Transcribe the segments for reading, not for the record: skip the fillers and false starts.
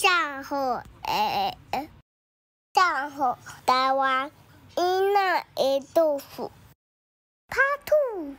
上好上好台灣囡仔的故事，Part Two。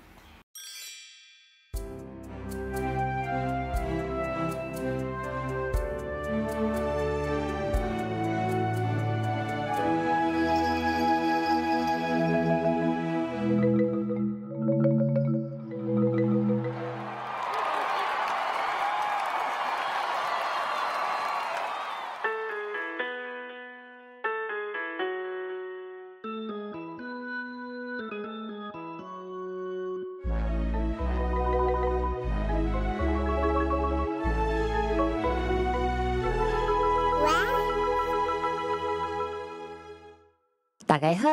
大家好，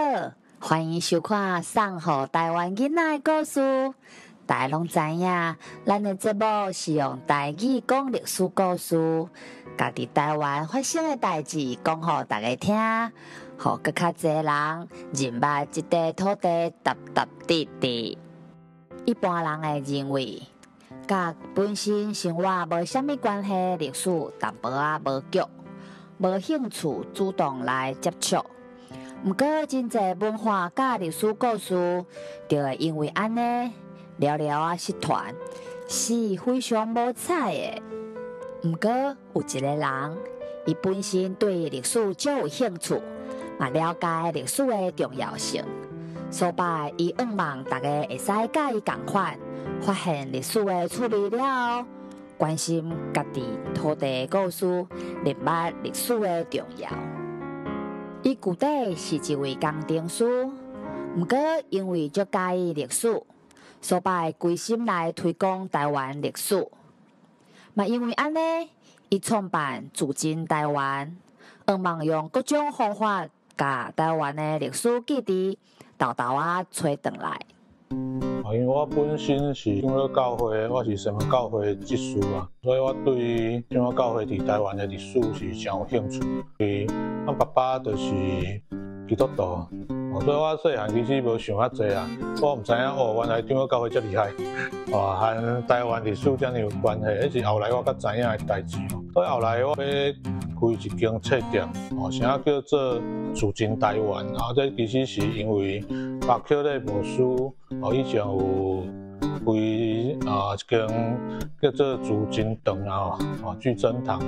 歡迎收看《送予台灣囡仔的故事》。大家攏知影，咱的節目是用台語講歷史故事，共佇台灣發生的代誌講予大家聽，予閣較濟人認捌這塊土地踏踏滴滴。一般人會認為，佮本身生活無啥物關係，歷史淡薄仔無腳，無興趣主動來接觸。毋過，真濟文化佮歷史故事，就會因為按呢，了了仔失傳，是非常無彩的。毋過，有一個人，伊本身對歷史足有興趣，嘛了解歷史的重要性，所以伊向望大家會使佮伊仝款，發現歷史的趣味了後，關心家己土地的故事，認捌歷史的重要。伊舊底是一位工程師，毋過因為足佮意歷史，所以規心來推廣台灣歷史。嘛因為按呢，伊創辦自真台灣，向望用各種方法，共台灣的歷史記佇沓沓仔揣轉來。因為我本身是長老教會，我是神門教會執事啊，所以我對長老教會佇台灣的歷史是誠有興趣。因為阮爸爸就是基督徒，所以我細漢其實無想遐濟啊，我毋知影哦，原來長老教會遮厲害，哦，和台灣歷史遮爾有關係，彼是後來我才知影的代誌。所以後來我欲開一間冊店，哦，啥叫做自真台灣？啊，這其實是因為巴克禮牧師哦，以前有開一間叫做聚真堂啊，哦，聚真堂，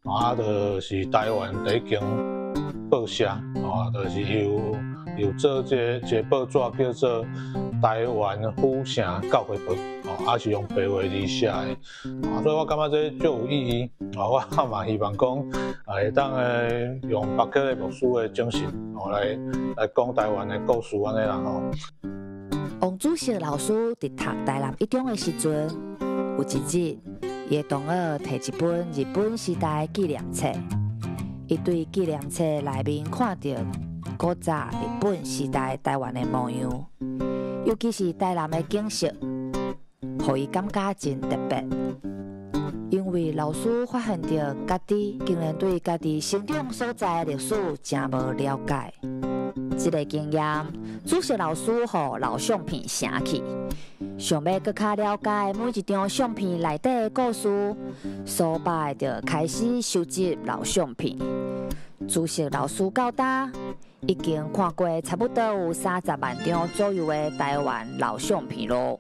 啊，就是台灣第一間報社，哦，就是有做這個報紙叫做《台灣府城教會報》，哦，也是用白話字寫的，啊，所以我感覺這足有意義，啊，我嘛希望講，會當用巴克禮牧師的精神，哦，來講台灣的故事按呢啦吼。王主席老師佇讀台南一中的時陣，有一日，伊的同學提一本日本時代紀念冊，伊對紀念冊內面看著古早日本時代台灣的模樣，尤其是台南的景色，予伊感覺真特別。因為老師發現著家己竟然對家己成長所在的歷史誠無了解。這個經驗，主席老師予老相片寫去，想欲閣較了解每一張相片內底的故事，所以就開始收集老相片。主席老師到今已經看過差不多有30萬張左右的台灣老相片囉。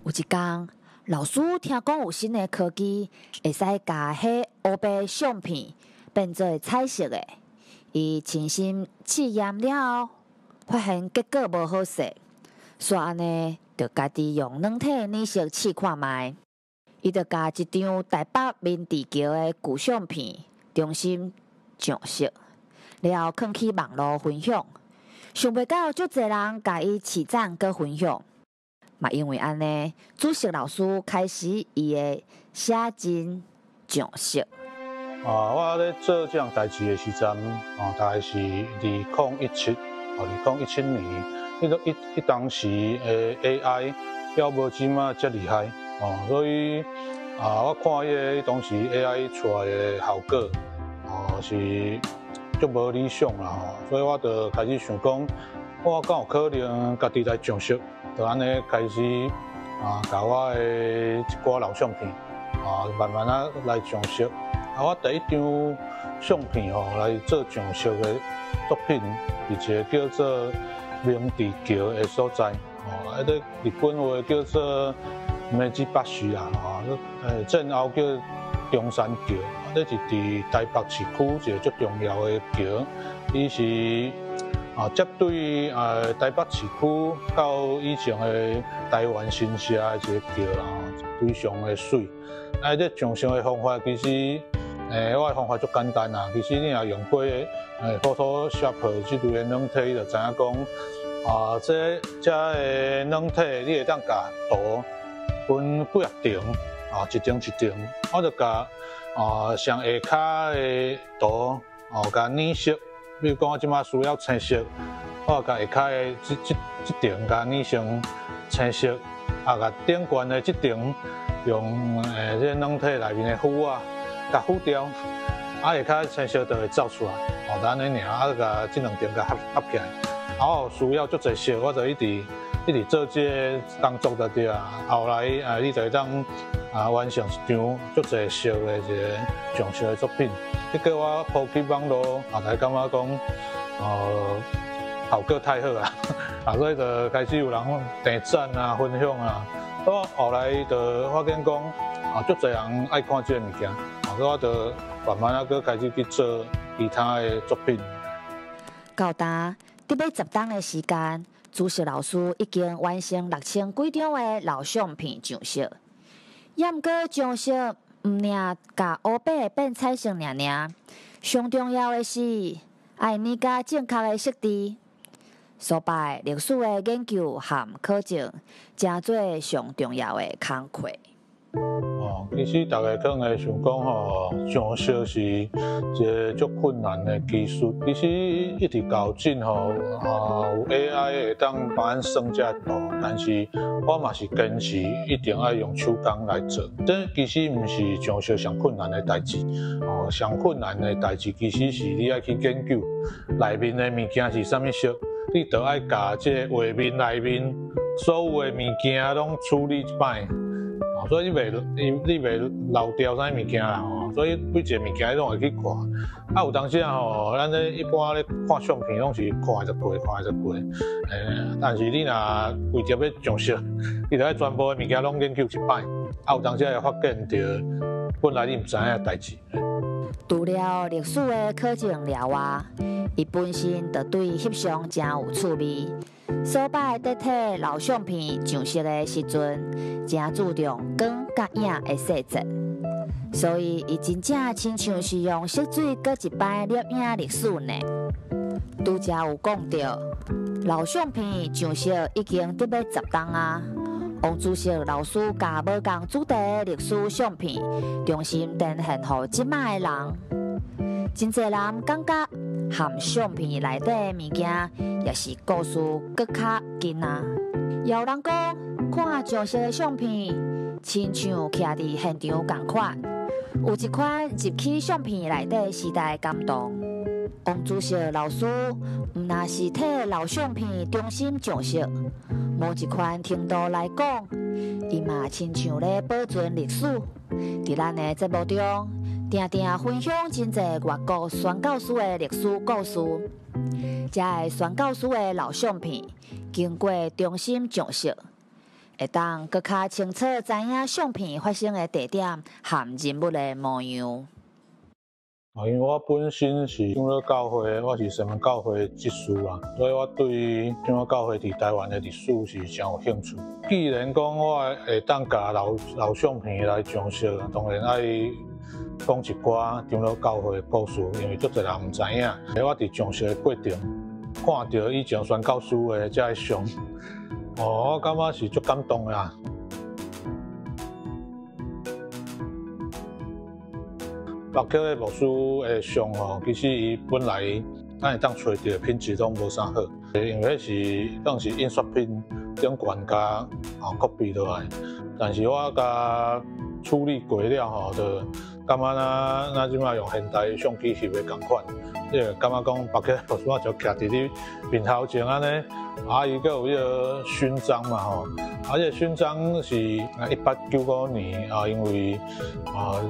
有一天，老師聽講有新的科技，會使共彼烏白相片變做彩色的。伊親身試驗了後，發現結果無好勢，煞按呢，就家己用軟體軟色試看覓。伊就共一張台北明治橋的舊相片重新上色，了後囥去網路分享。想袂到足濟人共伊揤讚閣分享，嘛因為按呢，主席老師開始伊的寫真上色。啊，我咧做這項代誌的時陣，哦，大概是2017，哦，2017年，彼當時的 AI 猶無這馬遮厲害，哦，所以啊，我看彼個當時 AI 出來的效果，哦，是足無理想啦，吼，所以我就開始想講，我敢有可能家己來上色，就按呢開始啊，共我的一寡老相片，啊，慢慢仔來上色。啊，我第一張相片吼來做上色的作品，是一個叫做明治橋的所在。哦，啊，這日本話叫做明治橋啦，吼，戰後叫中山橋。啊，這是佇台北市區一個足重要的橋，伊是接對台北市區到以前的台灣新社的一個橋啦，非常的媠。啊，這上色的方法其實，我的方法足簡單啦。其實你若用過Photoshop 這類的軟體，就知影講，啊，這个軟體你會當共圖分幾仔層，啊，一層一層，我就共上下跤的圖，哦，共染色。比如講，我這馬需要青色，我共下跤的這層共染成青色，啊，共頂懸的這層用這軟體內面的糊仔，共糊掉，啊，下跤青色就會走出來，哦，就按呢爾，啊，共這兩層共合起來。啊，我有需要足濟色，我就一直一直做這个工作就對啊。後來你就會當完成一張足濟色的一个上色的作品。結果我 po 去網路，啊，大家感覺講，效果太好啊，啊，所以就開始有人訂讚啊、分享啊。我後來就發現講，啊，足濟人愛看這个物件，啊，所以我就慢慢仔閣開始去做其他的作品。到今，得欲10冬的時間，朱石老師已經完成6000幾張的老相片上色。也毋過上色毋爾共烏白變彩色爾爾，上重要的是愛染甲正確的色調。所擺歷史的研究和考證，成做上重要的工課。哦，其實大家可能會想講吼，上色是一个足困難的技術。其實一直到今吼，有 AI 會當幫咱算這圖，但是我嘛是堅持一定愛用手工來做。這其實毋是上色上困難的代誌。哦，上困難的代誌其實是你愛去研究內面的物件是啥物色，你就愛共這個畫面內面所有的物件攏處理一擺。所以你袂漏掉啥物件啦吼，所以每一個物件你攏會去看。啊，有當時啊吼，咱咧一般咧看相片攏是看就過，看就過。但是你若為著欲上色，你著愛全部的物件攏研究一擺。啊，有當時會發現著本來你毋知影的代誌。除了歷史的考證了外，伊本身就對翕相誠有趣味。所擺佇替老相片上色的時陣，誠注重光佮影的細節，所以伊真正親像是用色水閣一擺攝影歷史呢。拄才有講著，老相片上色已經得欲10冬啊。王主席老師共無仝主題的歷史相片，重新呈現予這擺的人。真濟人感覺含相片內底的物件，也是故事閣較近啊。也有人講，看上色的相片，親像徛佇現場仝款，有一款入去相片內底時代的感動。王主席老師毋但是替老相片重新上色，某一款程度來講，伊嘛親像咧保存歷史。佇咱的節目中，定定分享真濟外國宣教師的歷史故事。這个宣教師的老相片，經過重新上色，會當閣較清楚知影相片發生的地點和人物的模樣。啊，因為我本身是長老教會，我是三民教會執事啊，所以我對長老教會佇台灣的歷史是誠有興趣。既然講我會當共老相片來上色，當然愛講一寡長老教會的故事，因為足濟人毋知影。我佇上色的過程，看著以前宣教師的這个相，哦，我感覺是足感動的啦。白克的牧師的相吼，其實伊本來咱會當揣著品質攏無啥好，因為彼是當是印刷品頂懸共copy 落來，但是我共處理過了吼，就感覺咱這擺用現代相機翕的仝款，你會感覺講白克牧師就徛佇你面頭前按呢，啊，伊閣有彼个勳章嘛吼，啊，這个勳章是1895年啊，因為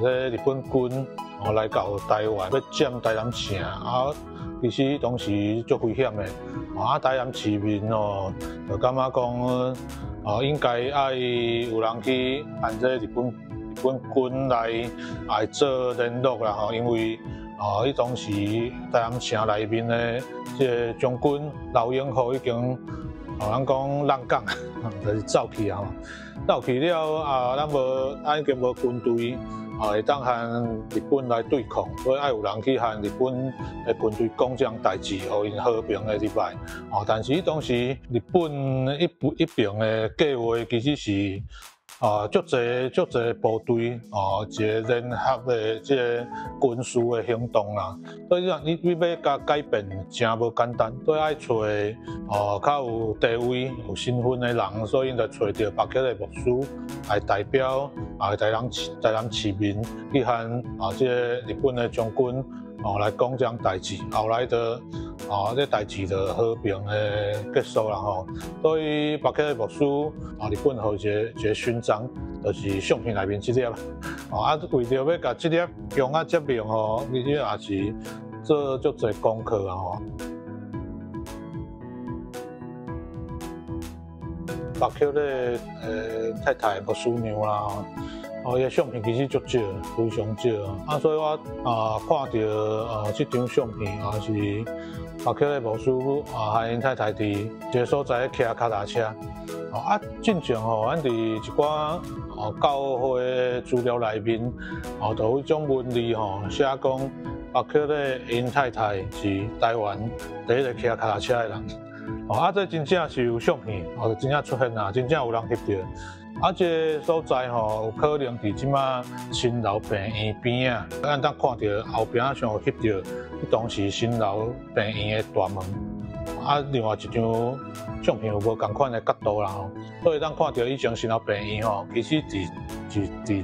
這个日本軍。哦來到台灣，欲佔台南城啊，其實當時足危險的。啊，台南市民哦，就感覺講哦，應該愛有人去和這日本軍來做聯絡啦吼，因為哦，彼當時台南城內面的這个將軍劉永好已經哦，咱講浪港，就是走去啊，走去了啊，咱無，咱已經無軍隊啊，會當和日本來對抗，所以愛有人去和日本的軍隊講這項代誌，予𪜶和平的入來。哦，但是當時日本彼邊的計劃其實是啊，足濟足濟部隊哦，一个聯合的這个軍事的行動啦。所以講，你欲共改變誠無簡單，所以愛揣哦較有地位、有身份的人，所以𪜶就揣著白克禮牧師來代表啊台南市民去和啊這个日本的將軍哦來講這項代誌。後來就啊，這代誌就和平的結束啦吼。所以白克禮牧師啊，日本予一个勳章，就是相片內面這粒。啊，為著欲共這粒姜仔這邊吼，其實也是做足濟功課啊吼。白克禮太太牧師娘啦，哦，伊的相片其實足少，非常少。啊，所以我啊看著這張相片，也是白克禮牧師啊，和𪜶太太佇一个所在騎腳踏車。啊，進前吼，咱佇一寡哦教會資料內面，哦，就有彼種文字吼，寫講白克禮𪜶太太是台灣第一个騎腳踏車的人。哦，啊，這真正是有相片，哦，就真正出現啊，真正有人翕著。啊，這个所在吼，有可能佇這馬新樓病院邊仔，咱當看著後壁仔像有翕著，彼當時新樓病院的大門。啊，另外一張相片有無仝款的角度啦吼，所以咱看著以前新樓病院吼，其實佇一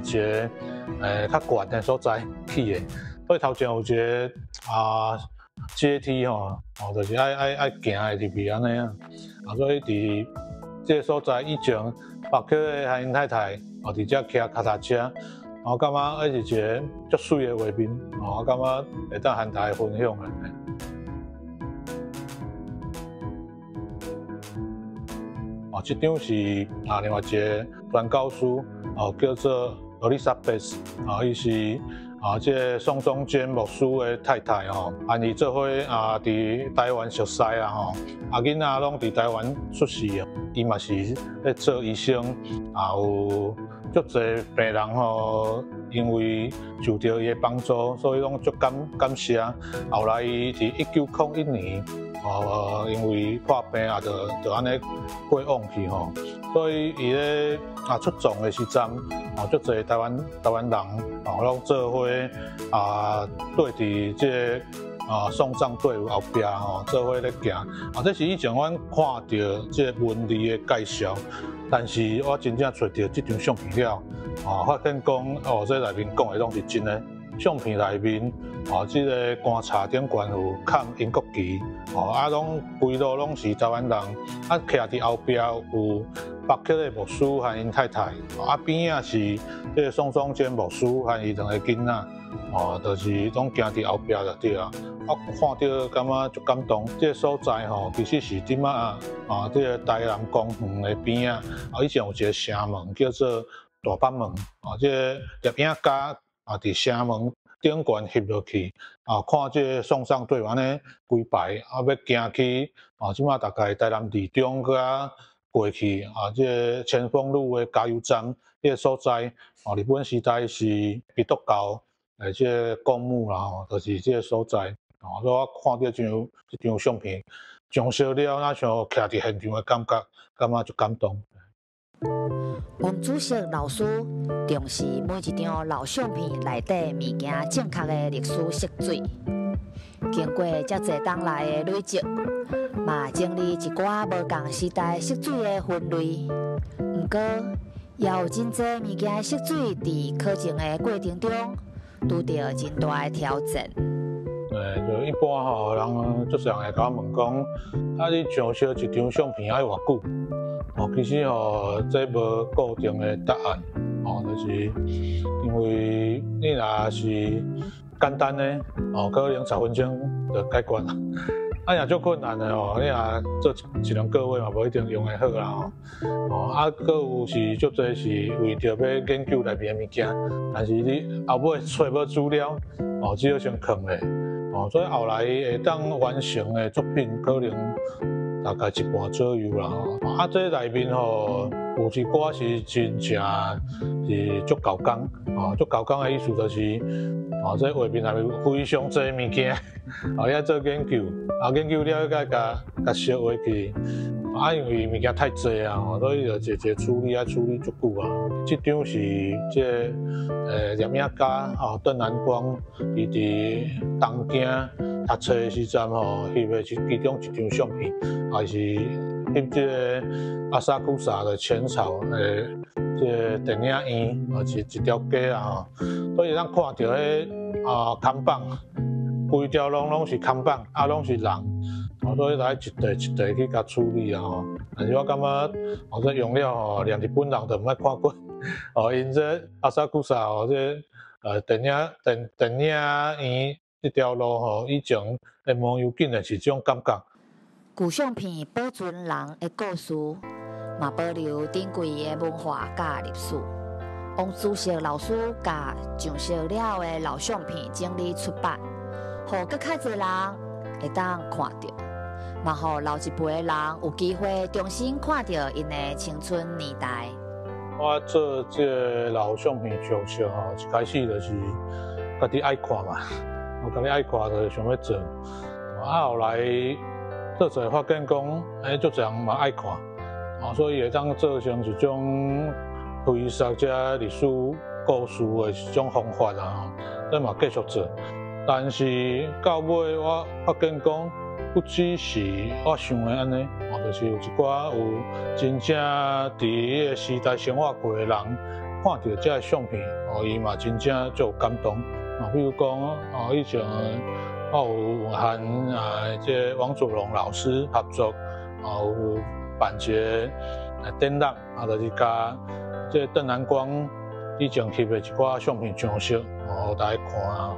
个較懸的所在起的，所以頭前有一个啊階梯吼，哦，就是愛行的入去按呢啊。啊，所以佇這个所在以前，白克禮和𪜶太太哦，佇遮騎腳踏車，我感覺彼是一个足媠的畫面，哦，我感覺會當和大家分享的。哦，這張是啊，另外一个傳教士哦，叫做羅麗莎貝斯，啊，伊是啊，這个宋中堅牧師的太太吼，和伊做伙啊，佇台灣熟似啦吼，啊，囡仔攏佇台灣出世啊，伊嘛是咧做醫生，啊，有足濟病人吼，因為受著伊的幫助，所以攏足感謝。後來伊佇1901年，哦，因為破病啊，就按呢過往去吼，所以伊咧啊出葬的時陣，哦，足濟台灣人哦，攏做伙啊，綴佇這个啊送葬隊伍後壁吼，做伙咧行。啊，這是以前阮看著這个文字的介紹，但是我真正揣著這張相片了，啊，發現講哦，這內面講的攏是真的。相片內面，哦，這个棺材頂懸有扛英國旗，哦，啊，攏規路攏是台灣人，啊，徛佇後壁有白克禮牧師和𪜶太太，啊，邊仔是這个宋中堅牧師和伊兩个囡仔，哦，就是攏行佇後壁就對啊。啊，看著感覺足感動。這个所在吼，其實是這馬啊，這个台南公園的邊仔，啊，以前有一个城門叫做大北門，啊，這个攝影家啊，佇城門頂懸翕落去，啊，看這个送喪隊伍按呢規排，啊，欲行去，啊，這馬大概台南二中閣過去，啊，這个前鋒路的加油站，這个所在，啊，日本時代是基督教的這个公墓啦，吼，就是這个所在。哦，所以我看著這張相片，上燒了，若像徛佇現場的感覺，感覺足感動。王主席老師重視每一張老相片內底物件正確的歷史色水，經過遮濟冬來的累積，嘛整理一寡無仝時代色水的分類。毋過，也有真濟物件的色水佇考證的過程中，拄著真大的挑戰。就一般吼，人足濟人會共我問講，啊，你上燒一張相片愛偌久？哦，其實吼，這無固定的答案，哦，就是因為你若是簡單的哦，可能10分鐘就解決啦。啊，若足困難的哦，你若做一兩個月嘛，無一定用會好啦吼。哦，啊，閣有是足濟是為著欲研究內面的物件，但是你後尾揣無資料，哦，只好先囥咧。哦，所以後來會當完成的作品，可能大概一半左右啦吼。啊，這內面吼有一寡是真正是足猴工，哦，足猴工的意思就是，哦，這畫面內面非常濟物件，哦，你愛做研究，啊，研究了閣共共燒畫去，啊，因為物件太濟啊，所以就一個一個處理，愛處理足久啊。這張是這個攝影家吼鄧南光，伊佇東京讀冊的時陣吼，翕的其中一張相片，也是翕這個阿薩庫薩的淺草的這個電影院，啊，是一條街啊吼，所以咱看著彼啊看板，規條路攏是看板，啊，攏是人，哦，所以來一塊一塊去共處理啊吼。但是我感覺，哦，這用了吼，連日本人都毋愛看過，哦，𪜶這阿薩庫薩哦，這電影電電影院這條路吼，以前的無要緊的是這種感覺。舊相片保存人的故事，嘛保留珍貴的文化佮歷史。王主席老師共上色了的老相片整理出版，予閣較濟人會當看著，嘛予老一輩的人有機會重新看著𪜶的青春年代。我做這個老相片上色吼，一開始就是家己愛看嘛，我家己愛看就想欲做，啊後來做做發現講，欸，足濟人嘛愛看，哦，所以會當做成一種回溯這歷史故事的一種方法啊，這嘛繼續做。但是到尾我發現講，不只是我想的按呢，哦，就是有一寡有真正佇彼个時代生活過的人，看著這个相片，哦，伊嘛真正足有感動。啊，比如講，哦，以前我有和這個王祖龍老師合作，啊，有辦一個展覽，啊，就是共這個鄧南光以前翕的一寡相片上色，哦，大家看啊。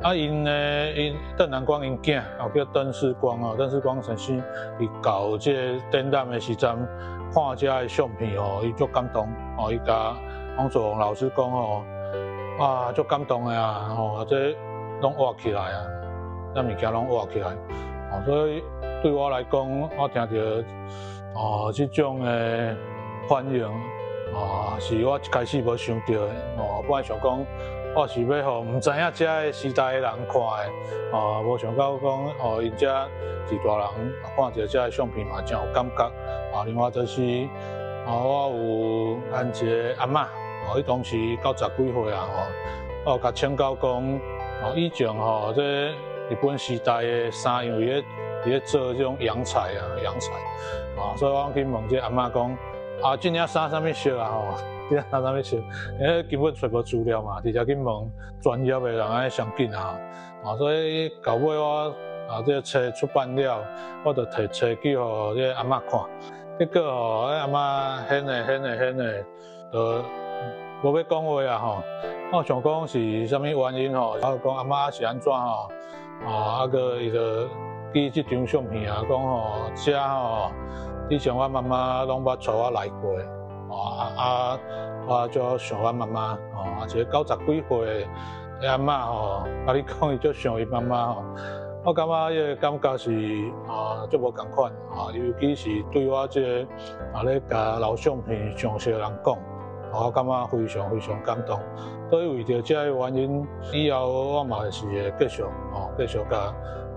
啊，𪜶呢，𪜶鄧南光𪜶囝，哦叫鄧世光哦，鄧世光先生，伊到這個展覽的時陣，看這个相片哦，伊足感動，哦，伊共王祖龍老師講哦，啊，足感動的啊，吼，這攏活起來啊，這物件攏活起來，哦，所以對我來講，我聽著哦這種的反應，哦，是我一開始無想著的，哦，本來想講，我是欲予毋知影這个時代的人看的，哦，無想到講，哦，𪜶遮是大人看著這个相片嘛，真有感覺。啊，另外就是，哦，我有按一個阿嬤，哦，伊當時90幾歲啊，吼，我有共請教講，哦，以前吼，這日本時代的衫，因為佇咧做這種洋裁啊，洋裁，啊，所以我去問這個阿嬤講，啊，這領衫啥物色啊？吼，這領衫啥物色？因為根本揣無資料嘛，直接去問專業的人按呢上緊啊。啊，所以到尾我啊，這個冊出版了，我就提冊去予這個阿嬤看，結果吼，彼阿嬤掀的掀的掀的，就無欲講話啊吼。我想講是啥物原因吼？我講阿嬤是按怎吼？啊，閣伊就記這張相片啊，講吼，這吼以前我媽媽攏捌帶我來過，啊啊，我足想我媽媽，哦，啊一個90幾歲的阿嬤吼，共你講伊足想伊媽媽吼，我感覺彼個感覺是啊足無仝款啊，尤其是對我這個啊咧共老相片上色的人講，我感覺非常非常感動。所以為著這个原因，以後我嘛是會繼續哦，繼續共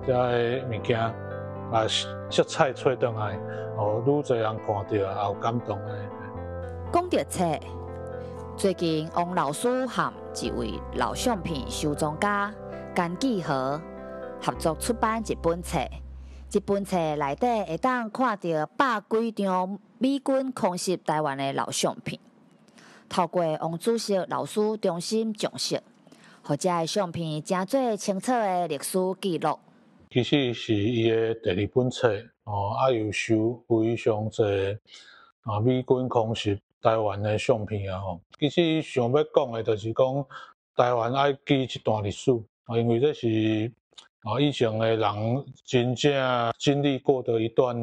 這个物件啊色彩揣轉來，哦，愈濟人看著也有感動的。講著冊，最近王老師和一位老相片收藏家甘繼和合作出版一本冊，這本冊內底會當看著百幾張美軍空襲台灣的老相片，透過王主席老師重新上色，予這个相片成做清楚的歷史記錄。其實是伊的第二本冊，哦，啊又收非常濟啊美軍空襲台灣的相片啊吼。其實伊想欲講的，就是講台灣愛記這段歷史。啊，因為這是啊以前的人真正經歷過的一段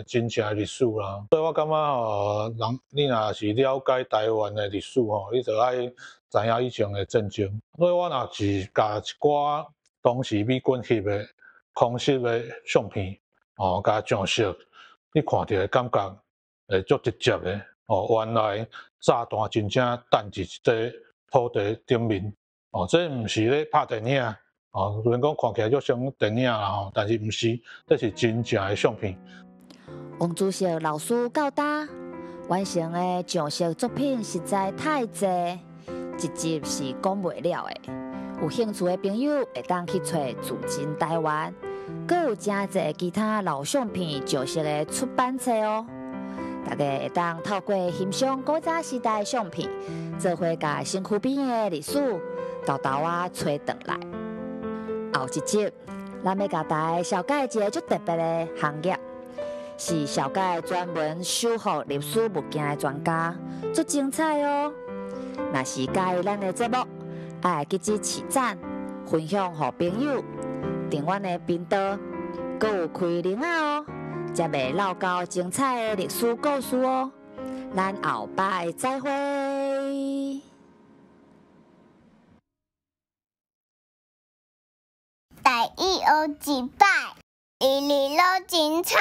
真正的歷史啦。所以我感覺吼，人你若是了解台灣的歷史吼，你就愛知影以前的戰爭。所以我若是共一寡當時美軍翕的空襲的相片，哦，共上色，你看著的感覺會足直接的。哦，原來炸彈真正擲佇這個土地頂面。哦，這毋是咧拍電影。哦，雖然講看起來足像電影啦吼，但是毋是，這是真正的相片。王主席老師到今完成的上色作品實在太濟，一集是講袂了的。有興趣的朋友會當去揣《自真台灣》，閣有誠濟其他老相片上色的出版冊哦。大家會當透過欣賞古早時代的相片，做伙共身軀邊的歷史沓沓仔揣轉來。後一集，咱欲共大家紹介一个足特別的行業，是紹介專門修復歷史物件的專家，足精彩哦！若是佮意咱的節目，愛記得揤讚、分享予朋友，訂阮的頻道，閣有開鈴仔哦，才袂漏掉精彩的歷史故事哦。咱後擺再會。台語學一擺，一日攏精彩。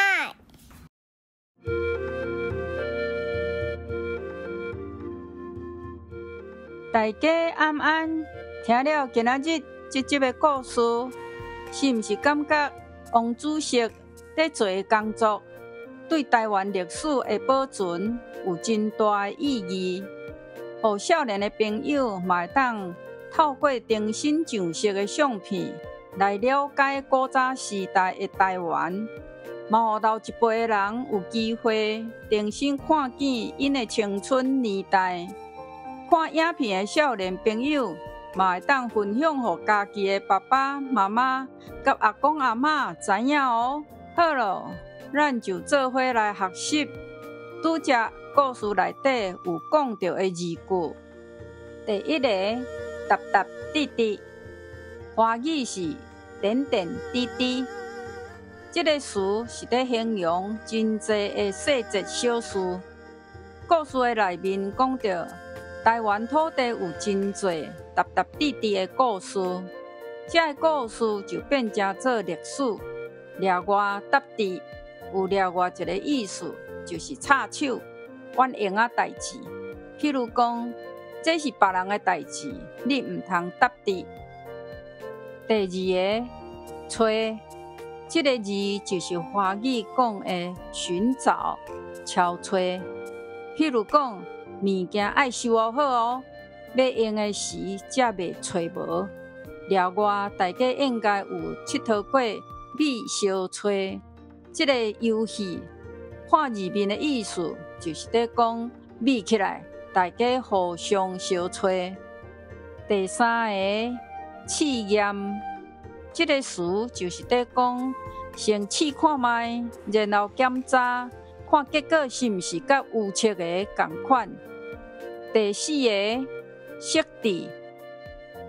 大家晚安，聽了今仔日這集的故事，是毋是感覺王主席咧做的工作，對台灣歷史的保存有真大的意義？予少年的朋友嘛會當透過重新上色的相片，來了解古早時代的台灣，嘛予老一輩的人有機會重新看見𪜶的青春年代。看影片的少年朋友，嘛會當分享予家己的爸爸媽媽佮阿公阿嬤知影哦。好囉，咱就做伙來學習拄才故事內底有講著的字句。第一个，沓沓滴滴。華語是點點滴滴，這个詞是咧形容真濟的細節小事。故事的內面講著，台灣土地有真濟沓沓滴滴的故事，這个故事就變成做歷史。掠外沓滴有掠外一个意思，就是插手阮閒仔代誌。譬如講，這是別人的代誌，你毋通沓滴。第二个，揣，這个字就是華語講的尋找、敲揣。譬如講，物件愛收好哦，欲用的時才袂揣無。另外，大家應該有𨑨迌過米相揣這个遊戲，看字面的意思就是咧講比起來，大家互相相揣。第三个，試驗，這个詞就是咧講，先試看覓，然後檢查，看結果是毋是佮預測的仝款。第四个，色致，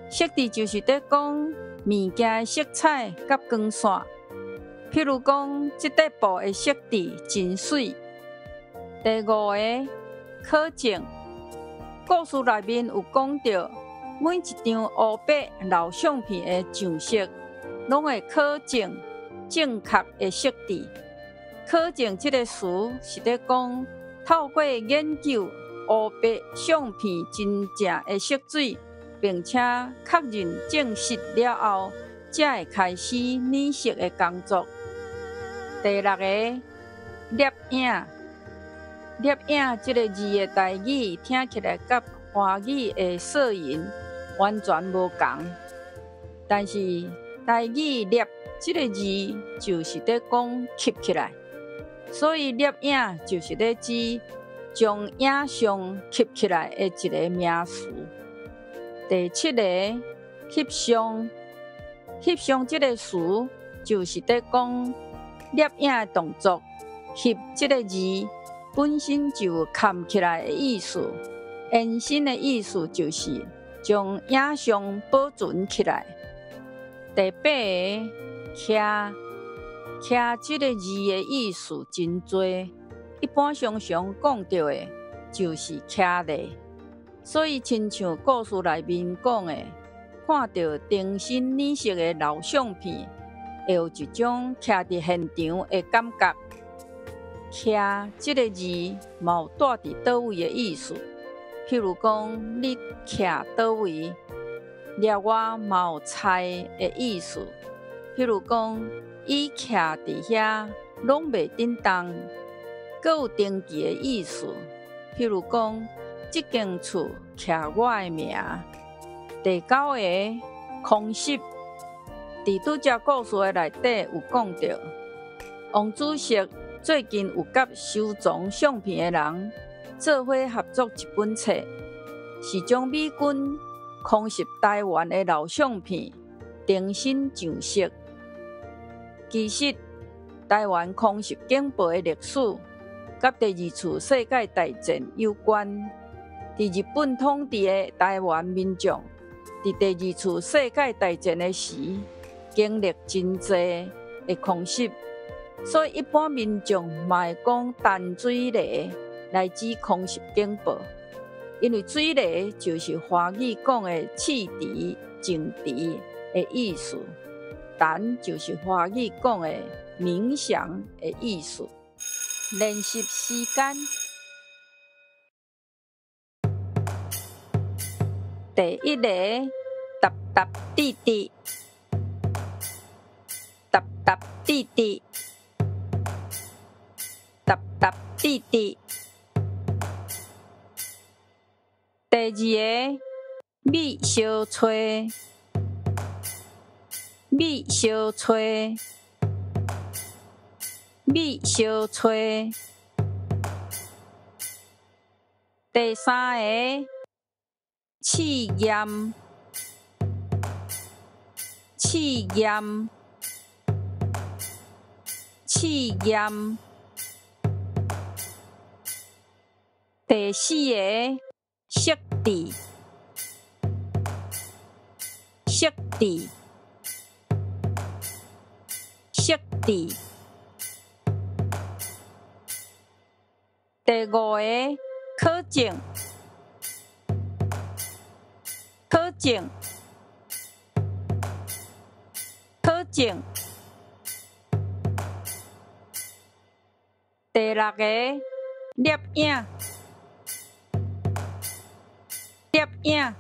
色致就是咧講物件的色彩佮光線。譬如講，這塊布的色致真媠。第五个，考證，故事內面有講著，每一張烏白老相片的上色，攏會考證正確的色致。考證這个詞是咧講，透過研究烏白相片真正的色水，並且確認證實了後，才會開始染色的工作。第六个，攝影，攝影這个字的台語聽起來佮華語的攝影完全無仝，但是台語攝這个字就是咧講翕起來，所以攝影就是咧指將影像翕起來的一个名詞。第七个，翕相，翕相這个詞就是咧講攝影的動作，翕這个字本身就有崁起來的意思，延伸的意思就是將影像保存起來。第八個，徛，徛這个字的意思真濟，一般常常講著的，就是徛咧。所以親像故事內面講的，看著重新染色的老相片，會有一種徛佇現場的感覺。徛這个字嘛有蹛佇佗位的意思，譬如講你徛佗位，另外嘛有猜的意思，譬如講伊徛佇遐攏袂振動，閣有登記的意思，譬如講這間厝徛我的名。第九个，空襲，佇拄才故事的內底有講著，王主席最近有佮收藏相片的人做伙合作一本冊，是將美軍空襲台灣的老相片重新上色。其實，台灣空襲警報的歷史，佮第二次世界大戰有關。佇日本統治的台灣民眾，佇第二次世界大戰的時，經歷真濟的空襲，所以一般民眾嘛會講彈水雷來指空襲警報，因為水雷就是華語講的試池、靜池的意思，彈就是華語講的冥想的意思。練習時間，第一个，踏踏滴滴，踏踏滴滴，踏踏滴滴。第二个，米烧炊，米烧炊，米烧炊。第三个，试验，试验，试验。第四个，设置，设置，设置。第五个，考证，考证，考证。第六个，摄影，摄影，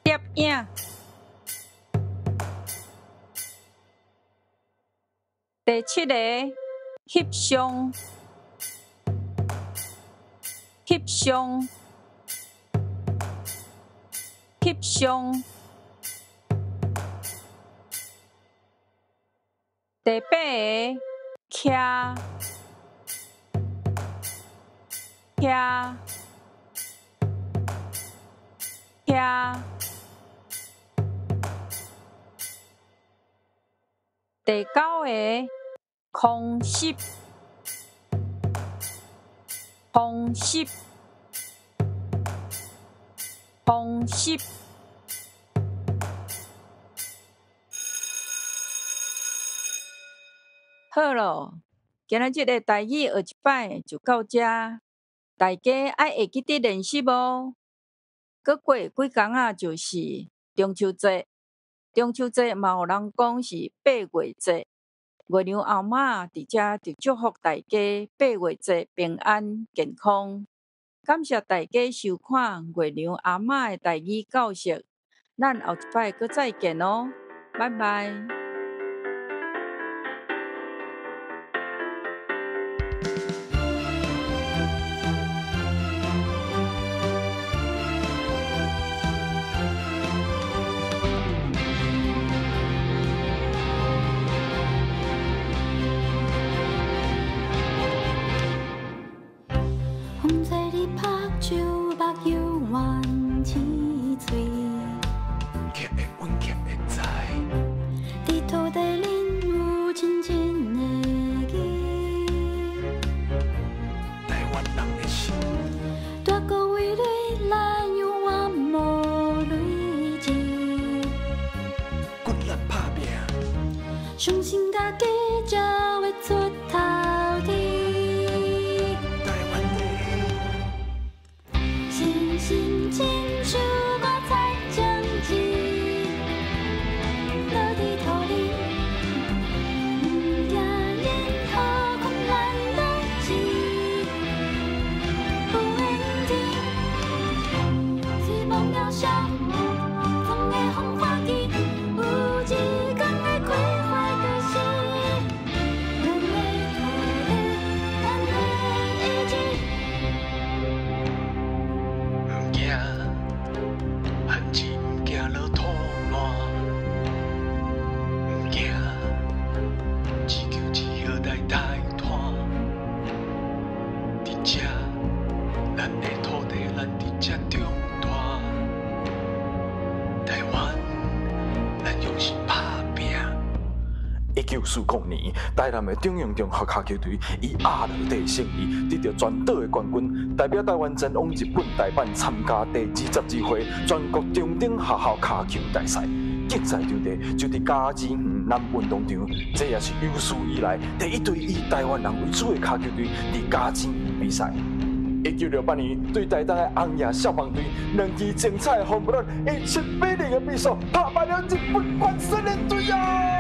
摄影。第七个，翕相，翕相，翕相。第八个，徛，徛，徛。第九个，空袭，空袭，空袭。好咯，今仔日的台语學一擺就到這，大家愛會記得練習哦。閣過幾工仔就是中秋節，中秋節嘛有人講是八月節。月娘阿嬤佇遮就祝福大家八月節平安健康。感謝大家收看月娘阿嬤的台語教室，咱後一擺閣再見哦，拜拜。風吹日曝手目犹原青翠，徛会稳，徛会知。伫相信家己才會出頭天。台灣地，星星親像五彩將子，落佇土裡，毋驚任何困難代誌，有緣天，雖無渺小，總會予看見，有一天會開花就是咱的土地，咱的意志。毋驚寒子，毋驚落土爛，毋驚一球一葉來代拖。佇這，咱的土地，咱佇這長大。台灣，咱用心拍拚。1940年，台南的中陽中學跤球隊以壓落底勝利，得著全島的冠軍，代表台灣前往日本大阪參加第22回全國中等學校跤球大賽。競賽場地就佇嘉義園南運動場，這也是有史以來第一隊以台灣人為主的跤球隊佇嘉義園比賽。1968年，對台東的紅葉消防隊，兩支精彩的紅不亂，以7比0的比數打敗了日本關西的隊啊！